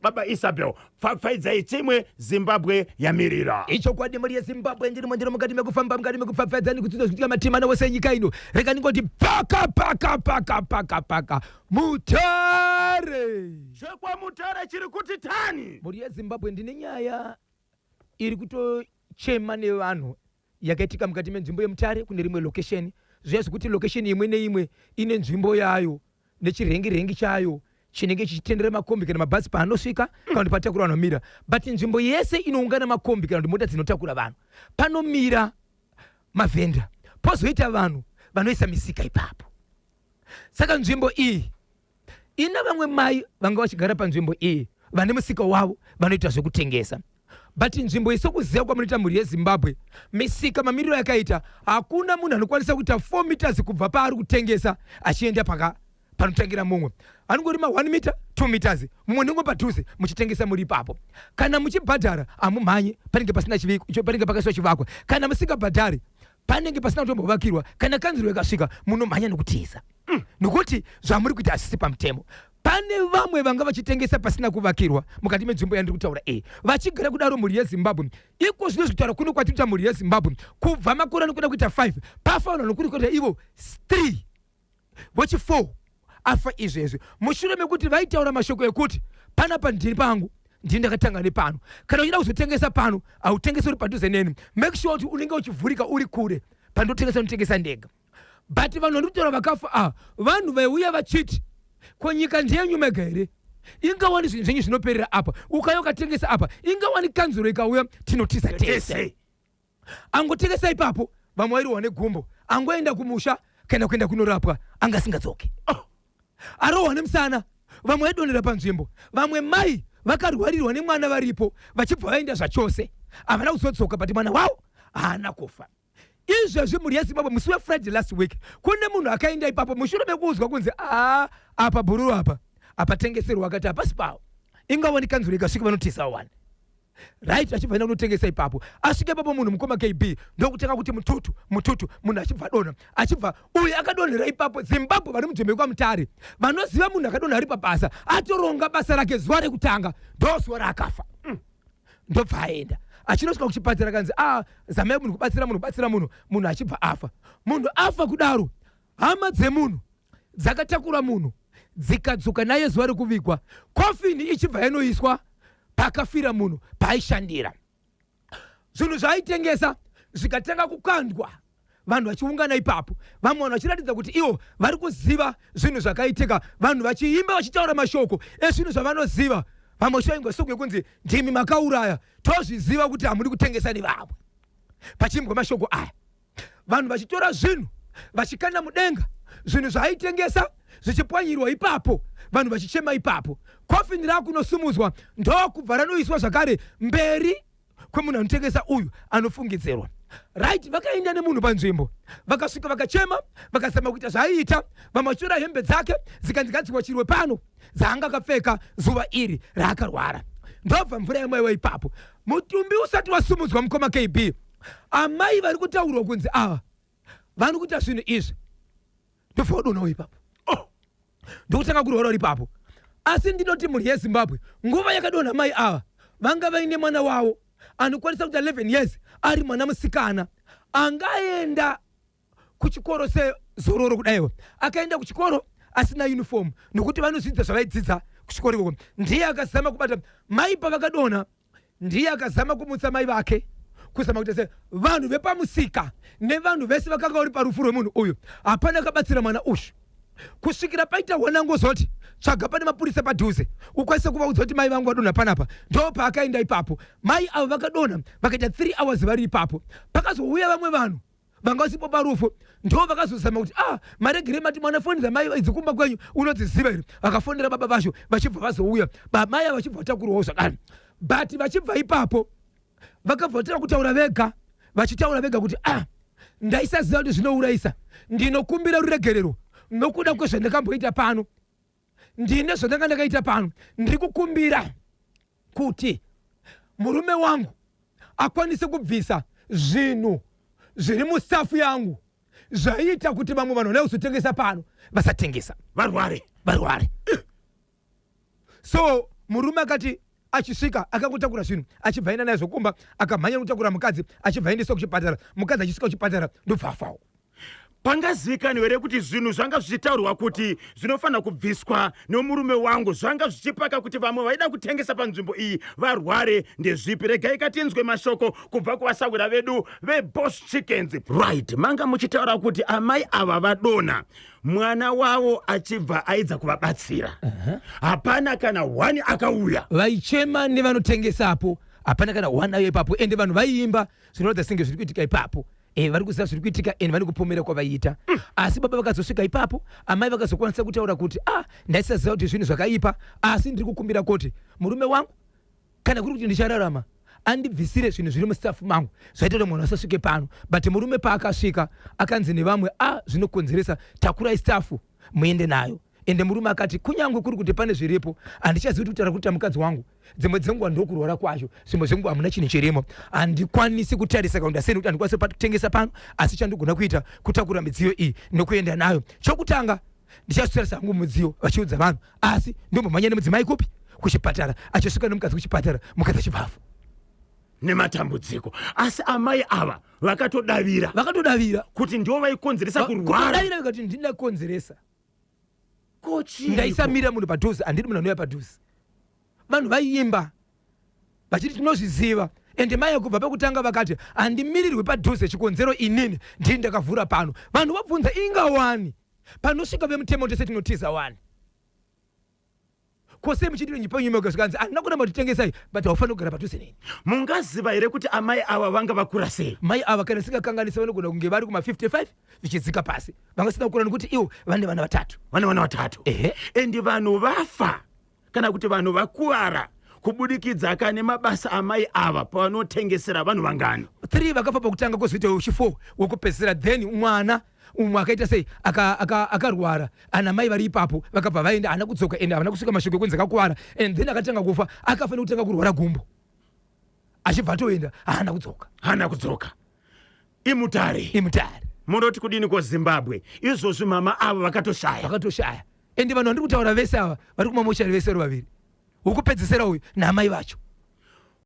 Baba Isabel, pfapfaidzai chimwe, Zimbabwe yamirira. Ichokwadi mhuri yeZimbabwe, ndiri mondiro mukati mekufamba, mukati mekupfapfaidza nekudzidza zvikuitika matima wose enyika ino. Rega ndingoti paka paka paka paka paka Mutare. Chekwa Mutare chiri kuti tani. Mhuri yeZimbabwe, ndine nyaya iri kutochema nevanhu yakaitika mukati menzvimbo yeMutare kune rimwe location. Zviya zvekuti location imwe neimwe ine nzvimbo yayo nechirengi rengi chayo chinenge chichitendera makombi kana mabhazi paanosvika kana kuti patakura vanhu vamira, but nzvimbo yese inoungana makombi kana kuti mota dzinotakura vanhu panomira mavhenda, pozoita vanhu vanoisa misika ipapo. Saka nzvimbo iyi ina vamwe mai vanga vachigara panzvimbo iyi vane musika wavo vanoita zvekutengesa. But nzvimbo iyi, sokuziva kwamunoita mhuri yeZimbabwe, misika mamiriro yakaita, hakuna munhu anokwanisa kuita 4 meters kubva paari kutengesa achienda paka panotangira mumwe. Anongorima 1 meter, 2 meters, mumwe nengo padhuze, muchitengesa muri ipapo. Kana muchibhadhara hamumhanyi, panenge pasina chiviko, panenge pakaiswa chivakwa. Kana musingabhadhari panenge pasina kutombovakirwa. Kana kanzuro ikasvika munomhanya nokutiza, nokuti zvamuri kuita hazvisi pamutemo. Pane vamwe vanga vachitengesa pasina kuvakirwa mukati menzvimbo yandiri kutaura iyi, vachigara kudaro mhuri yeZimbabwe. Iko zvino zvitaura kuno kwatiri kuita mhuri yeZimbabwe, kubva makore anokuda kuita 5 pafa vanhu vanokuri kuita ivo 3 vochi 4 afa izvezvi, mushure mekuti vaitaura mashoko ekuti panapa ndiri pangu, ndini ndakatanga nepano, kana uchida kuzotengesa pano hautengesi uri padhuze neni, make sure kuti unenge uchivhurika uri kure, pandotengesa ndotengesa ndega. But vanhu vari kutaura vakafa ava, vanhu vaiuya vachiti, ko nyika ndeyenyu mega here? Ingawani zvinhu zvenyu zvinoperera apa, ukauya ukatengesa apa, ingawani kanzuro ikauya tinotiza tese. Angotengesa ipapo, vamwe vairohwa negumbo, angoenda kumusha kana kuenda kunorapwa anga asingadzoki. Oh. Arohwa nemusana, vamwe vaidonhera panzvimbo, vamwe mai vakarwarirwa nemwana varipo vachibva vaenda zvachose, havana kuzodzoka, but mwana wavo haana kufa. Izvezvi mhuri yeZimbabwe, musi weFriday last week kune munhu akaenda ipapo mushure mekuudzwa kunzi aa apa bhururu apa apatengeserwa, akati hapasi pawo, ingawani kanzuro ikasvika vanotizawo wani, right? Achibva enda kunotengesa ipapo. Asvika ipapo munhu, mukoma KB, ndokutanga kuti mututu mututu, munhu achibva adonha, achibva uyu akadonhera ipapo. Zimbabwe, vari munzvimbo yekwaMutare vanoziva munhu akadonha ari pabasa, atoronga basa rake zuva rekutanga, ndo zuva raakafa. Ndobva aenda, achinosvika kuchipatara kanzi a ah, zamai munhu kubatsira munhu, kubatsira munhu, munhu achibva afa. Munhu afa kudaro, hama dzemunhu dzakatakura munhu dzikadzoka naye zuva rekuvigwa, kofini ichibva yanoiswa pakafira munhu paaishandira. Zvinhu zvaaitengesa zvikatanga kukandwa, vanhu vachiungana ipapo, vamwe vanhu vachiratidza kuti ivo vari kuziva zvinhu zvakaitika, vanhu vachiimba vachitaura mashoko ezvinhu zvavanoziva, vamwe vachivaingwa soko yekunzi ndimi makauraya, tozviziva kuti hamudi kutengesa nevamwe, pachiimbwa mashoko aya, vanhu vachitora zvinhu vachikanda mudenga, zvinhu zvaaitengesa zvichipwanyirwa ipapo, vanhu vachichema ipapo. Kofini rakunosumudzwa ndokubva ranoiswa zvakare mberi kwemunhu anotengesa uyu anofungidzirwa, right? Vakaenda nemunhu panzvimbo, vakasvika vakachema, vakazama kuita zvaaiita, vamwe vachitora hembe dzake dzikanzi ngadziwachirwe pano dzaanga akapfeka zuva iri raakarwara. Ndobva mvura yamwaiwa ipapo. Mutumbi usati wasumudzwa, mukoma KB, amai vari kutaurwa kunzi ava vari kuita zvinhu izvi ndobva wadonawo ipapo. Oh, ndokutanga kurwara uri ipapo. Asi ndinoti mhuri yeZimbabwe, nguva yakadonha mai ava vanga vaine mwana wavo anokwanisa kuita 11 years, ari mwana musikana angaenda kuchikoro sezororo kudaiwo, akaenda kuchikoro asina uniform nokuti vanozvidzidza zvavaidzidza kuchikoro ikoko. Ndiye akazama kubata mai pavakadonha, ndiye akazama kumutsa mai vake, kuzama kuita se vanhu vepamusika nevanhu vese vakanga vari parufu rwemunhu uyu, hapana akabatsira mwana uyu kusvikira paita wanangozoti tsvaga pane mapurisa padhuze ukwanise kuvaudza kuti mai vangu vadonha panapa. Ndo paakaenda ipapo, mai avo vakadonha vakaita 3 hours vari ipapo. Pakazouya vamwe vanhu vanga vasipo parufu, ndo vakazozama kuti ah, maregere mati mwana foni dzamai idzi kumba kwenyu unodziziva here? Vakafonera baba vacho, vachibva vazouya, bamai ava vachibva vatakurwawo zvakare. But vachibva ipapo vakabva vatanga kutaura vega, vachitaura vega kuti ah, ndaisaziva kuti zvinourayisa, ndinokumbira ruregerero nokuda kwezvandakamboita pano, ndine zvandanga ndakaita pano, ndiri kukumbira kuti murume wangu akwanise kubvisa zvinhu zviri musafu yangu zvaiita kuti vamwe vanhu vanouya kuzotengesa pano vasatengesa, varware. Varware. So Murume akati achisvika akangotakura zvinhu achibva aenda nazvo kumba, akamhanya nekutakura mukadzi achibva aendeswa kuchipatara. Mukadzi achisvika kuchipatara ndobva afawo. Pangazivikanwa here kuti zvinhu zvanga zvichitaurwa kuti zvinofanira kubviswa nomurume wangu zvanga zvichipaka kuti vamwe vaida kutengesa panzvimbo iyi varware ndezvipi? Regai katinzwe mashoko kubva kuvasahwira vedu veBoss Chickens. Right, manga muchitaura kuti amai ava vadonha, mwana wavo achibva aidza kuvabatsira. Hapana kana one akauya. Vaichema nevanotengesapo, hapana kana one ayo ipapo. Ende vanhu vaiimba zvinoratidza senge zviri kuitika ipapo. Vari kuziva zviri kuitika ende vane kupomera kwavaiita. Asi baba vakazosvika ipapo, amai vakazokwanisa kutaura kuti ah, ndaisaziva kuti zvinhu zvakaipa, asi ndiri kukumbira kuti murume wangu, kana kuri kuti ndichararama, andibvisire zvinhu zviri mustaff mangu zvaita kuti mwana asasvike pano. But murume paakasvika akanzi nevamwe, ah, zvinokonzeresa, takurai staff muende nayo. Ende murume akati kunyange kuri kuti pane zviripo, handichazivi kuti kutaura kuti mukadzi wangu dzimwe dzenguva ndokurwara kwacho, zvimwe zvenguva hamuna chinhu chirimo, handikwanisi kutarisa kana ndasei nekuti handikwanisi kutengesa pano, asi chandigona kuita kutakura midziyo iyi nokuenda nayo. Chokutanga ndichazotarisa hangu mudziyo vachiudza vanhu, asi ndombomhanya nemudzimai kupi? Kuchipatara. Achisvika nemukadzi kuchipatara, mukadzi achibva afa nematambudziko. Asi amai ava vakatodavira. Vakatodavira kuti ndivo vaikonzeresa kurwara. Kutodavira vakati ndinakonzeresa. Kochii? Ndaisamira munhu padhuze, handidi munhu anouya padhuze. Vanhu vaiimba vachiti tinozviziva. Ende mai kubva pekutanga vakati handimirirwi padhuze, chikonzero inini ndini ndakavhura pano. Vanhu vabvunza inga wani panosvika vemutemo tese tinotiza wani, kose muchiti panyuma zvikanzi handina kuramba kutitengesai, but haufaniri kugara padhuze neni. Mungaziva here kuti amai ava vanga vakura sei? Mai ava, kana singakanganisi, vanogona kunge vari kuma55 zvichidzika pasi. Vanga sina kukura nekuti ivo vane vana vatatu. Vane vana vatatu. Ehe. Endi vanhu vafa kana kuti vanhu vakuvara kubudikidza kane mabasa amai ava pavanotengesera vanhu vangani? 3 vakafa pakutanga, kwozoita wechi4 wekupedzisira. Then mwana umwe akaita sei, akarwara. Ana mai vari ipapo vakabva vaenda, haana kudzoka, ende havana kusvika mashoko ekunzi akakuvara. And then akatanga kufa, akafanira kutanga kurwara gumbo, achibva atoenda, haana kudzoka. Haana kudzoka. Imutare. Imutare. Munoti kudini koZimbabwe izvozvi? Mama avo vakatoshaya. Vakatoshaya. Ende vanhu vandiri kutaura vese ava vari kumamochari vese vari vaviri, wekupedzisira uyu naamai vacho.